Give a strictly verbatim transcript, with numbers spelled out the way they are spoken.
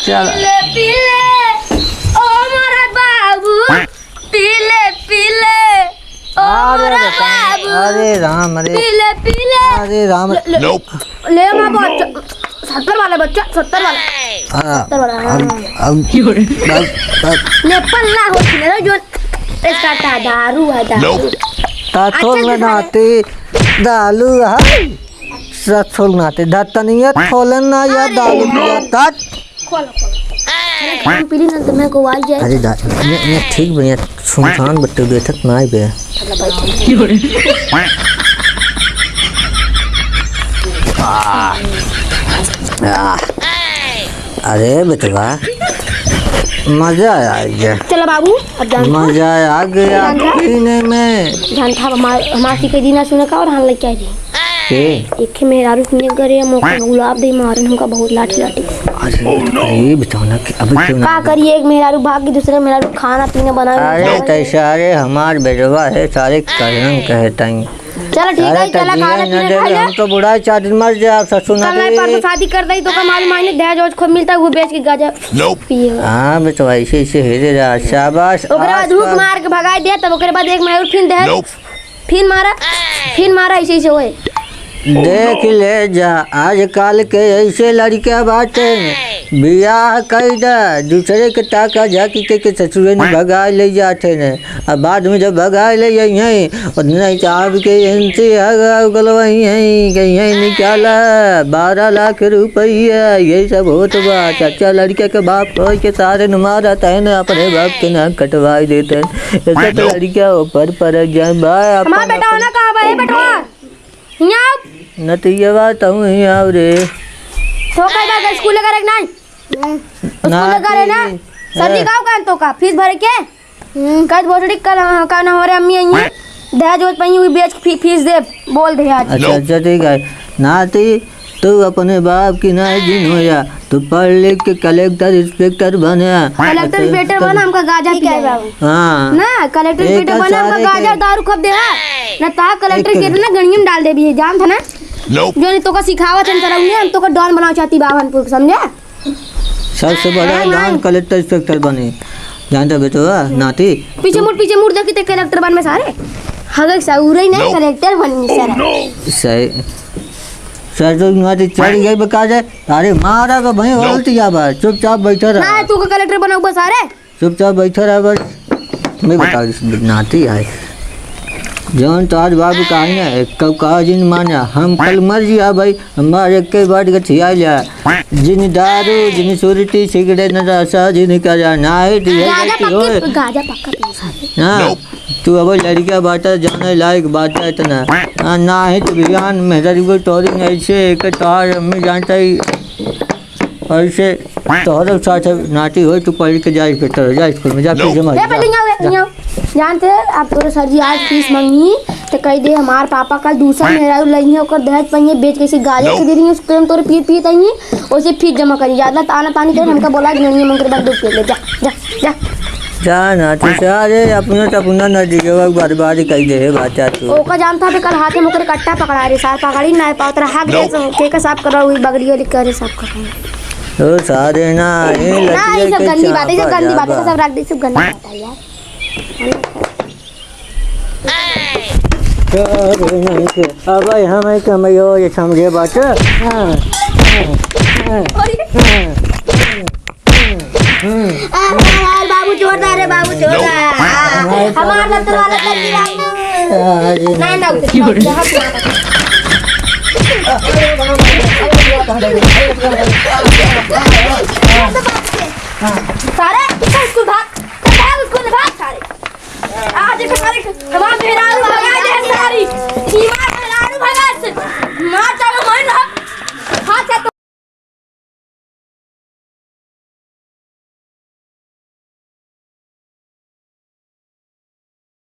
चल। पीले, पीले, ओ मोरा बाबू, पीले, पीले, ओ अरे मोरा बेटा, बाबू, अरे राम, अरे। पीले, पीले। अरे राम। ले, ले, ले, माँ, बच्चा, सत्तर वाला बच्चा, सत्तर वाला। हाँ, सत्तर वाला, हाँ। अब, अब, अब, अब। ले, पल्ला हो, ले, जो इसका ता दारू है, दारू। ता अच्छा, थोल में दिखा दे। नाती, दालू है। ससुर नाते धतनिया खोलन ना या अरे दारू यार। पिया तात। खोल, खोल। अरे, हम पीली ना तो मैं को वाई जाए। अरे दा-, ये, ये ठीक बा, ये सुनसान बट्टे बैठत ना आइबे। चलो, बैठ। आ, आ, अरे बेटवा, मजा आ गया। चलो बाबू, अब जान मजा आ गया जान था। पीने में। जान था, हमार, हमार सी के दीना सुने का और हम लेके आए थे। के? एक ही मेहरारू सुने करे, हम ओकर गुलाब दे मारन, हमका बहुत लाठी लाठी। अरे, अरे, बताओ ना कि अबे क्यों ना का करिए, एक मेहरारू भाग के दूसरे मेहरारू खाना पीना बनावे अरे, जाए। तै सारे हमार बेटवा है, सारे करन कहे ताई। चलो ठीक सारे है, चला तजिया खाना न पीना देवे, खा ले। हम तो बुढ़ा चार दिन मर जाए, ससुर ना कल नहीं दे। परसों शादी कर दई, तो का मालूम आई नहीं, दहेज ओज खूब मिलता है, वो बेच के गांजा पिए। हाँ, बेटवा, ऐसे, ऐसे हेरे रहा, शाबाश, ओकरे बाद आज हुक कल मार के भगाई दे, तब ओकरे बाद एक मेहरारू फिर दहेज फिर मारा, फिर मारा, ऐसे, ऐसे होए। देख ले जा, आजकल के ऐसे लड़के बाटे, बियाह कई दा, दूसरे के ताका झाकी के, के ससुरे ने भगाए ले जाते ने। अब बाद में जब भगाए ले जाई हैं, उतने चाप के एनसी हगा गलवई हैं, कहीं हैं निकाला, बारह लाख रुपया, ये सब होत बा। चाचा लड़के के बाप होई के सारे न मारत है ना, अपने बाप के नाक कटवाई देते हैं। ऐसे तो लड़किया ऊपर पर जाए बा, हमार अपन बेटा होना कहाँ बा, ए बेटवा? हियाँ आओ। नतिया बा, तहूँ हियाँ आओ रे। तो कह बा, स्कूल करे कि नहीं? स्कूल करे ना? सर जी, हाँ। काव कहन तो का? फीस भरे के? हम्म। कह भोसड़ी कल, हाँ, का ना हो रे, अम्मी आई हैं। दहेज ओज पाई हुई बेच फी-, फीस दे, बोल दे आज। अच्छा, अच्छा, ठीक है। नाती, तू अपने बाप की नाई जिन होया, तू पढ़ लिख के कलेक्टर, इंस्पेक्टर बने। कलेक्टर, इंस्पेक्टर बना, हमका गांजा पियाया। हाँ। ना, कलेक्टर, इंस्पेक्टर बना, हमका गांजा, दारू खूब दे। ना ता कलेक्टर के ना गणिये में डाल देबी, जान था ना? जो नहीं तोका सिखावत है, हम तोका डॉन बनावे चाहती बाभनपुर के, समझे? सबसे बड़ा हाँ, हाँ। डॉन कलेक्टर, इंस्पेक्टर बने। जानता बेटवा, नाती? पीछे मुड़, पीछे मुड़, देखी ते कलेक्टर बनबे सारे। हगे सारे उरे ही नहीं, कलेक्टर बनबे सारा। सही। सर, तो नाती चढ़ गई बका जाए। अरे मारा का भाई, गलती क्या बात? चुपचाप बैठा रहा। ना, तू का कलेक्टर बनाऊबा सारे? चुपचाप बैठा रहा बस। मैं बता दे, नाती आए। जौन तोहार बाबू कहा ना, कब कहा जिन माना, हम कल मर जिया भाई, हमार एक के बात गठिया जा। जिन दारू, जिन सुरती, सिगरेट, नशा, जिन का जा, ना है तो यही गांजा गलती होए। पक्की, गांजा पक्का पी सकते। हाँ, तू अब लड़का बाटा, जाने लायक बाटा इतना। हाँ, ना है तो बिहान मेहरारू को तोरी नहीं से, एक तोहार अम्मी जानता ही। ऐसे तोहरे साथ नाती होई, तू पढ़ के जा, बेहतर हो जा स्कूल में, जा, पीछे मत ए, जा। पहले यहाँ, यहाँ। जानते हैं, आप तोरे सर जी आज फीस मांगी, तो कह दे, हमार पापा कल दूसरा मेहरारू लई है, ओकर दहेज पाई है, बेच के इसे गांजा के दे दी, उसके हम तोरे पीत, पीत आई हैं, उसे फीस जमा करी। ज्यादा ताना तानी करे, हमका बोला कि नहीं, हम तेरे बंदूक ले ले, जा, जा, जा। जा ना, तू सारे अपना तो अपना नतीजवा बर्बाद कर दे है, बात तू। ओका जानता है, कल हाथे में ओकरे कट्टा पकड़ा रे, सार पकड़ी ना पावत रहा, हाथ दे, के का साफ करो, वही बगड़ियो लिख के साफ करो। ओ सारे ना, ये ना, ये सब गंदी बात है, ये सब गंदी बात है, सब रख दे, सब गंदी बात है यार। अब हम कमैयो ये समझे बात। हाँ, हाँ, हाँ, हाँ। अरे यार, बाबू जोरदार है, बाबू जोरदार। हमार दफ्तर वाला कर दिया। अरे ना, ना, उसे सारे